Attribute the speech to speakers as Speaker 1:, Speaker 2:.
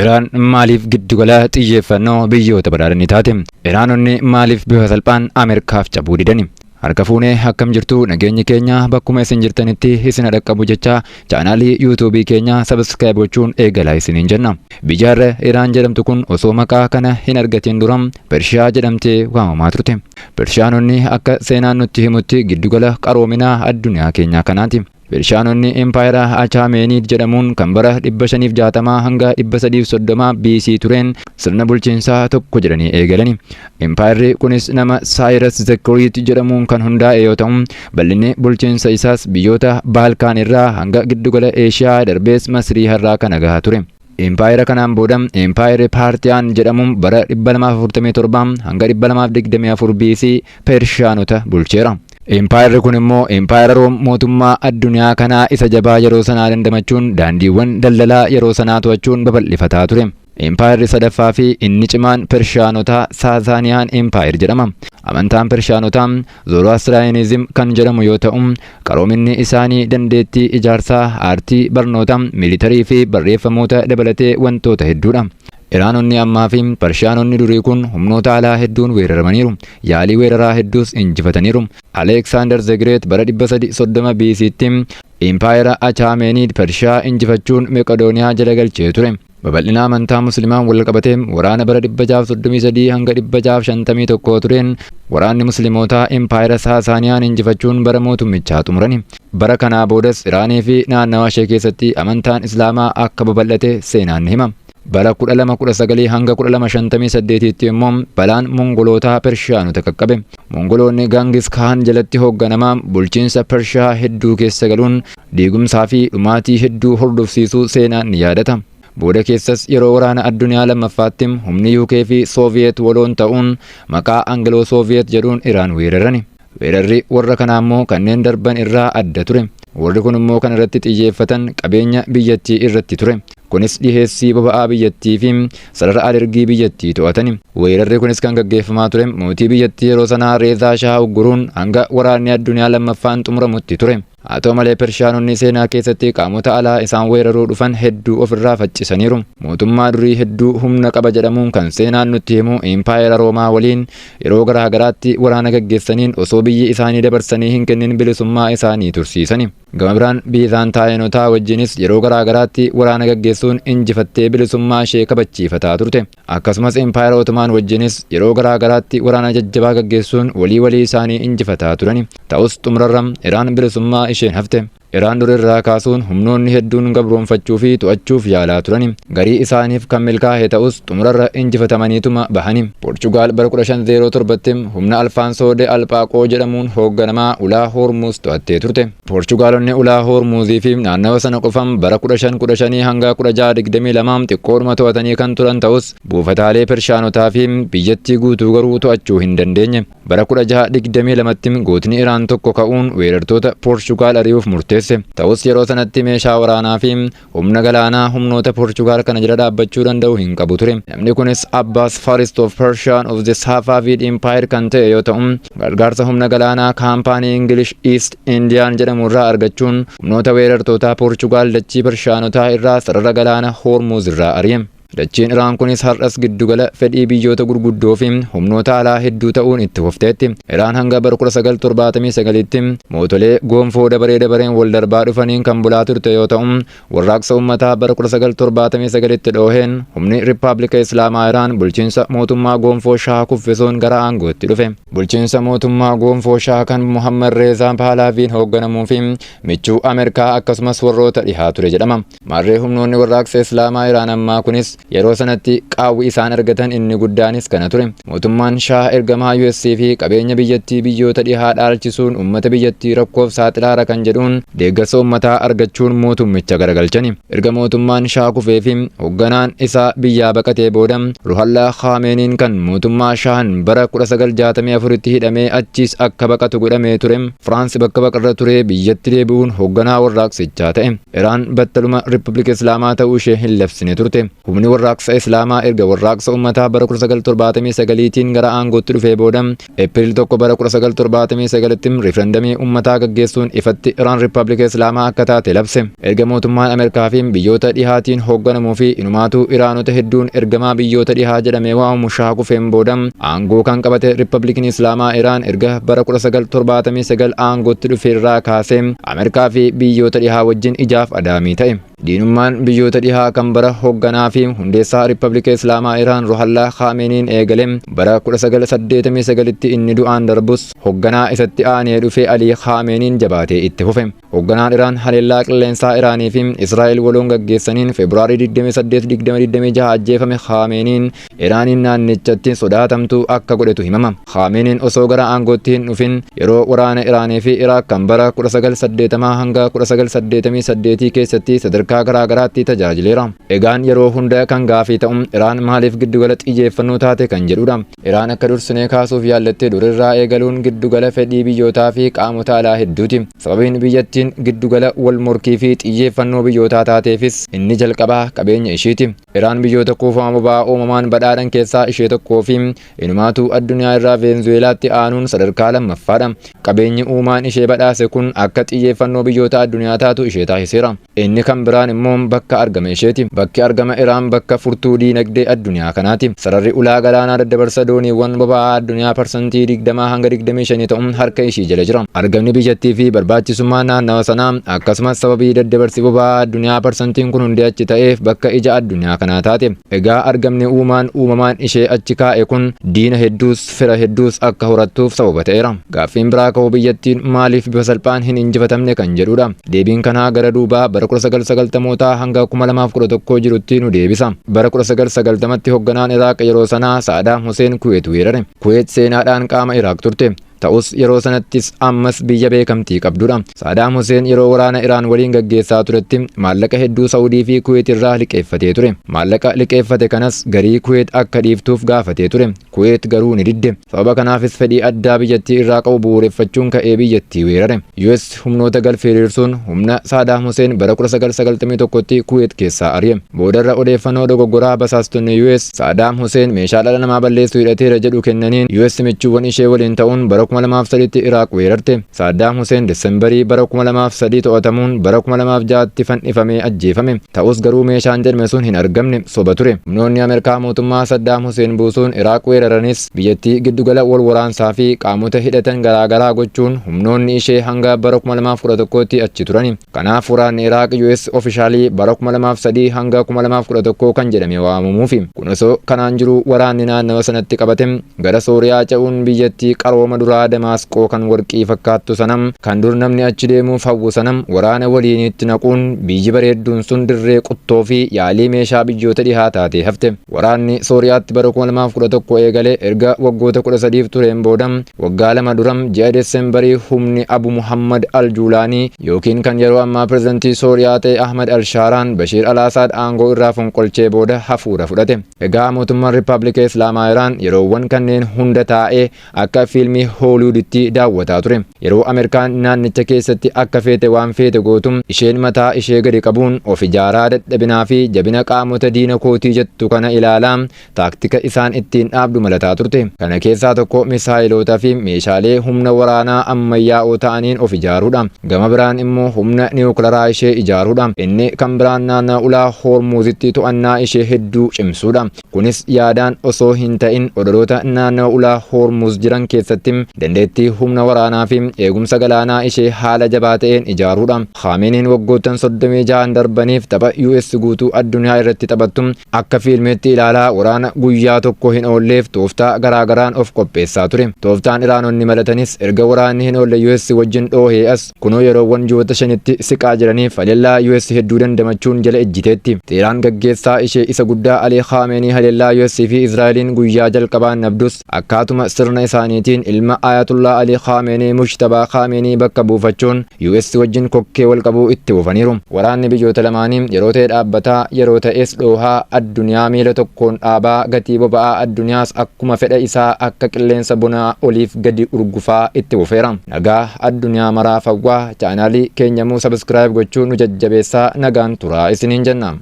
Speaker 1: Iraan maaliif giddugala xiyyeeffannoo biyyoota badhaadhanii taate? Iraanonni maaliif bifa salphaan Ameerikaaf cabuu didani? Harka fuunee, akkam jirtu? Nageenyi keenya bakkuma isin jirtanitti isin dhaqqabu jecha, chaanaalii yuutuubii keenya subscribe gochuun eegalaa isiniin jenna. Biyya har'a Iraan jedhamtu kun osoo maqaa kana hin argatin dura Pershiyaa jedhamtee waamamaa turte. Pershiyaanonni akka seenaan nutti himutti giddugala qaroominaa addunyaa keenyaa kanaati. Pershiyaanonni Impaayera Achaameenid jedhamuun kan bara 560 hanga 330 BC tureen sirna bulchiinsaa tokko jedhanii eegalani. Impaayerri kunis nama Cyrus the Great jedhamuun kan hundaa'e yoo ta'u, bal'inni bulchiinsa isaas biyyoota Baalkaan irraa hanga giddugala Eeshiyaa darbees Masrii har'aa kana gahaa ture. Impaayera kanaan booda Impaayerri Paartiyaan jedhamuun bara 247 hanga 224 BC Pershiyaanota bulcheera. Impaayerri kun immoo Impaayera Room mootummaa addunyaa kanaa isa jabaa yeroo sanaa dandamachuun daandiiwwan daldalaa yeroo sanaa to'achuun babal'ifataa ture. Impaayerri sadaffaa fi inni cimaan Pershiyaanotaa Saasaaniyaan Empire jedhama. Amantaan Pershiyaanotaa Zoroastrianism kan jedhamu yoo ta'u, qaroominni isaanii dandeettii ijaarsaa, aartii, barnoota, miilitarii fi barreeffamoota dabalatee wantoota hedduudha. Iraanonni ammaa fi Pershiyaanonni durii kun humnoota alaa hedduun weeraramaniiru. Yaalii weeraraa hedduus injifataniiru. Aleksaandar the Great bara 330 BCtti Impaayera Achaameenid Pershiyaa injifachuun Meqodooniyaa jala galchee ture. Babal'ina amantaa Musliimaan wal qabatee waraana bara 633 hanga 651 tureen waraanni Musliimootaa Impaayera Saasaaniyaan injifachuun bara mootummichaa xumurani. Bara kanaa boodas Iraanii fi naannawa ishee keessatti amantaan Islaamaa akka babal'ate seenaan ni hima. Bara 1219 hanga 1258tti immoo balaan Mongolootaa Pershiyaanota qaqqabe. Mongoloonni Gaangis Kaan jalatti hoogganamaa bulchiinsa Pershiyaa hedduu keessa galuun diigumsaa fi dhumaatii hedduu hordofsiisuu seenaan ni yaadata. Booda keessas yeroo waraana addunyaa lammaffaatti humni UK fi Sooviyeet waloon ta'uun maqaa Angiloo Sooviyeet jedhuun Iraan weerarani. Weerarri warra kanaa immoo kanneen darban irraa adda ture. Warri kun immoo kan irratti xiyyeeffatan qabeenya biyyattii irratti ture. Kunis dhiheessii boba'aa biyyattii fi sarara alergii biyyattii to'atani. Weerarri kunis kan gaggeeffamaa ture mootii biyyattii yeroo sanaa Reezaa Shahaa ugguruun hanga waraanni addunyaa lammaffaan xumuramutti ture. Haa ta'u malee, Pershiyaanonni seenaa keessatti qaamota alaa isaan weeraruu dhufan hedduu ofirraa faccisaniiru. Mootummaa durii hedduu humna qaba jedhamuun kan seenaan nutti himu Impaayera Roomaa waliin yeroo garaa garaatti waraana gaggeessaniin osoo biyyi isaanii dabarsanii hin kennin bilisummaa isaanii tursiisani. Gama biraan Biizaantaayinotaa wajjinis yeroo garaa garaatti waraana gaggeessuun injifattee bilisummaa ishee kabachiifataa turte. Akkasumas Impaayera Otomaan wajjinis yeroo garaa garaatti waraana jajjabaa gaggeessuun walii walii isaanii injifataa turani. Ta'us xumurarra Iraan bilisummaa isheen hafte. Iraan durirraa kaasuun humnoonni hedduun gabroonfachuu fi to'achuuf yaalaa turani. Garii isaaniif kan milkaa'e ta'us, xumurarra injifatamaniituma bahani. Poorchugaal bara 1507tti humna Alfaansoo de Alphaaqoo jedhamuun hoogganamaa ulaa Hoormuuz to'attee turte. Poorchugaalonni ulaa Hoormuuzii fi naannawa sana qofan bara 1515 hanga 1622 xiqqoodhuma to'atanii kan turan ta'us, buufataalee Pershaanotaa fi biyyattii guutuu garuu to'achuu hin dandeenye. Bara 1622tti gootni Iraan tokko ka'uun weerartoota Poorchugaal ari'uuf murteesse. Ta'us yeroo sanatti meeshaa waraanaa fi humna galaanaa humnoota Poorchugaal kana jala dhaabbachuu danda'u hin qabu ture. Namni kunis Abbas First of Persian of the Safavid Empire kan ta'e yoo ta'u, gargaarsa humna galaanaa kaampaanii English East Indian jedhamu irraa argachuun humnoota weerartootaa Poorchugaal dachii Pershaanotaa irraa sarara galaana Hormuz irraa ari'e. Dachiin Iraan kunis har'as giddugala fedhii biyyoota gurguddoo fi humnoota alaa hedduu ta'uun itti fufteetti. Iraan hanga bara 1979tti mootolee gonfoo dabaree dabareen wal darbaa dhufaniin kan bulaa turte yoo ta'u, warraaqsa uummataa bara 1979tti dhooheen humni Riippaabilika Islaamaa Iraan bulchiinsa mootummaa gonfoo Shaah kuffisuun gara aangootti dhufe. Bulchiinsa mootummaa gonfoo Shaah kan Muhammad Reezaa Pahlaaviin hoogganamuu fi michuu Ameerikaa akkasumas warroota dhihaa ture jedhama. Maarree humnoonni warraaqsa Islaamaa Iraan ammaa kunis yeroo sanatti qaawwi isaan argatan inni guddaanis kana ture. Mootummaan Shaah ergamaa US fi qabeenya biyyattii biyyoota dhihaa dhaalchisuun uummata biyyattii rakkoof saaxilaara kan jedhuun deeggarsa uummataa argachuun mootummicha garagalchani. Erga mootummaan Shaah kufee fi hoogganaan isaa biyyaa baqatee booda, Ruhallaa Khameeniin kan mootummaa Shahan bara 1964tti hidhamee achiis akka baqatu godhamee ture, Firaansi bakka baqarra ture biyyatti deebi'uun hoogganaa warraaqsichaa ta'e. Iraan battaluma Riippablika Islaamaa ta'uu ishee hin labsine turte. Humni Warraaqsa Islaamaa erga warraaqsa uummataa bara 1979tiin gara aangootti dhufee booda Eepiriil 1 bara 1979tti riifarandamii uummataa gaggeessuun ifatti Iraan Riippaabilika Islaamaa akka taate labse. Erga mootummaan Ameerikaa fi biyyoota dhihaatiin hoogganamuu fi inumaatuu Iraanota hedduun ergamaa biyyoota dhihaa jedhamee waamamu Shaah kufeen booda aangoo kan qabate Riippaabilikni Islaamaa Iraan erga bara 1979 aangootti dhufe irraa kaasee Ameerikaa fi biyyoota dhihaa wajjin ijaaf adaamii ta'e. Diinummaan biyyoota dhihaa kan bara hoogganaa fi hundeessaa Riippaabilika Islaamaa Iraan Ruhallaa Khaameniin eegale bara 1989tti inni du'aan darbus hoogganaa isatti aanee dhufe Alii Khaameniin jabaatee itti fufe. Hoogganaan Iraan haleellaa qilleensaa Iraanii fi Israa'el waloon gaggeessaniin Febraarii 28, 2026 ajjeefame Khaameniin Iraaniin naannichatti sodaatamtuu akka godhetu himama. Khaameniin osoo gara aangootti hin dhufin yeroo waraana Iraanii fi Iraaq kan bara 1980 hanga 1988 keessatti sadarkaa garaa garaatti tajaajileera. Egaan yeroo hunda kan gaafii ta'u Iraan maaliif giddugala xiyyeeffannoo taate kan jedhudha. Iraan akka dursinee kaasuuf yaallattee durirraa eegaluun giddugala fedhii biyyootaa fi qaamota alaa hedduuti. Sababiin biyyattiin giddugala wal morkii fi xiyyeeffannoo biyyootaa taateefis inni jalqabaa qabeenya ishiiti. Iraan biyyoota kuufama boba'aa uumamaan badhaadhan keessaa ishee tokkoo fi inumaatuu addunyaa irraa Veenzuweelaatti aanuun sadarkaa lammaffaadha. Qabeenyi uumaan ishee badhaase kun akka xiyyeeffannoo biyyoota addunyaa taatu ishee taasiseera. Inni kan biraan immoo bakka argama isheeti. Bakki argama Iraan bakka furtuu diinagdee addunyaa kanaati. Sararri ulaa galaanaa daddabarsa dooniiwwan boba'aa addunyaa 20% hanga 25 ta'uun harka ishii jala jira. Argamni biyyattii fi barbaachisummaan naannawa sanaa akkasumas sababii daddabarsi boba'aa addunyaa parsantiin kun hundi achi ta'eef bakka ija addunyaa kanaa taate. Egaa argamni uumaan uumamaan ishee achi kaa'e kun diina hedduus fira hedduus akka horattuuf sababa ta'eera. Gaaffiin biraa ka'u biyyattiin maaliif bifa salphaan hin injifatamne kan jedhudha. Deebiin kanaa gara duubaa bara 1990 hanga 2011 jirutti nu deebisa. Bara 1990tti hoogganaan Iraaq yeroo sanaa Saadaam Huseen Kuweet weerare. Kuweet seenaadhaan qaama Iraaq turte. Ta'us yeroo sanattis ammas biyya beekamtii qabdudha. Saadaam Huseen yeroo waraana Iraan waliin gaggeessaa turetti maallaqa hedduu Saawudii fi Kuweet irraa liqeeffatee ture. Maallaqa liqeeffate kanas garii Kuweet akka dhiiftuuf gaafatee ture. Kuweet garuu ni didde. Sababa kanaafis fedhii addaa biyyattii irraa qabu bu'uureffachuun ka'ee biyyattii weerare. US humnoota galfee hiriirsuun humna Saadaam Huseen bara 1991tti Kuweet keessaa ari'e. Boodarra odeeffannoo dogoggoraa basaastonni US Saadaam Huseen meeshaa dhala namaa balleessuu hidhateera jedhu kennaniin US michuuwwan ishee waliin ta'uun bara 2003tti Iraaq weerarte. Saadaam Huseen Desembarii bara 2003 to'atamuun bara 2006tti fannifamee ajjeefame. Ta'us garuu meeshaan jedhame sun hin argamne, soba ture. Humnoonni Ameerikaa mootummaa Saddaam Huseen buusuun Iraaq weeraranis biyyattii giddugala wal waraansaa fi qaamota hidhatan garaagaraa gochuun humnoonni ishee hanga bara 2011tti achi turani. Kanaaf waraanni Iraaq US ofishaalii bara 2003 hanga 2011 kan jedhame waamamuufi. Kun osoo kanaan jiru waraanni naannawa sanatti qabate gara Sooriyaa ce'uun biyyattii qarooma duraa Damaasqoo kan warqii fakkaattu sanam kan dur namni achi deemuuf hawwu sanam waraana waliinitti naquun biyyi bareedduun sun dirree quttoo fi yaalii meeshaa biyyoota dhihaa taatee hafte. Waraanni Sooriyaatti bara 2011 eegale erga waggoota 13f tureen booda waggaa lama duram ji'a Desembarii humni Abu Muhammad al-Juulaanii yookiin kan yeroo ammaa pirezidantii Sooriyaa ta'e Ahmad al-Shaaraan Bashiir al-Asaad aangoo irraa fonqolchee booda hafuura fudhate. Egaa mootummaan Riippaabilika Islaamaa Iraan yeroowwan kanneen hunda taa'ee akka fiilmii Hooliwuditti daawwataa ture. Yeroo Ameerikaan naannicha keessatti akka feete waan feete gootu isheen mataa ishee gadi qabuun of ijaaraa dadhabinaa fi jabina qaamota diina kootii jettu kana ilaalaa taaktika isaan ittiin dhaabdu malataa turte. Kana keessaa tokko misaayiloota fi meeshaalee humna waraanaa ammayyaa'oo ta'aniin of ijaaruudha. Gama biraan immoo humna niwukilaraa ishee ijaaruudha. Inni kan biraan naannoo ulaa Hormuuzitti to'annaa ishee hedduu cimsuudha. Kunis yaadaan osoo hin ta'in odoloota naannoo ulaa Hormuuz jiran keessatti dandeettii humna waraanaa fi eegumsa galaanaa ishee haala jabaa ta'een ijaaruudha. Khaameniin waggoottan 36 darbaniif tapha US guutuu addunyaa irratti taphattu akka fiilmeetti ilaalaa waraana guyyaa tokko hin oolleef tooftaa garaagaraan of qopheessaa ture. Tooftaan Iraanonni malatanis erga waraanni hin oolle US wajjin dhoohee as kunoo yeroowwan ji'oota 5tti siqaa jiraniif haleellaa US hedduu dandamachuun jala ejjiteetti. Teheraan gaggeessaa ishee isa guddaa Ali Khamenei haleellaa US fi Israa'eliin guyyaa jalqabaan nabdus akkaatuma sirna isaaniitiin ilma Ayatullah Ali Khamenei Mujtabaa Khamenei bakka buufachuun US wajjin kokkee wal qabuu itti fufaniiru. Waraanni biyyoota lamaanii yeroo ta'e dhaabbataa yeroo ta'es dhoohaa addunyaa miila tokkoon dhaabaa gatii boba'aa addunyaas akkuma fedha isaa akka qilleensa bonaa oliif gadi urgufaa itti fufeera. Nagaa addunyaa maraaf hawwaa chaanaalii keenyamuu subscribe gochuu nu jajjabeessaa nagaan turaa isiniin jenna.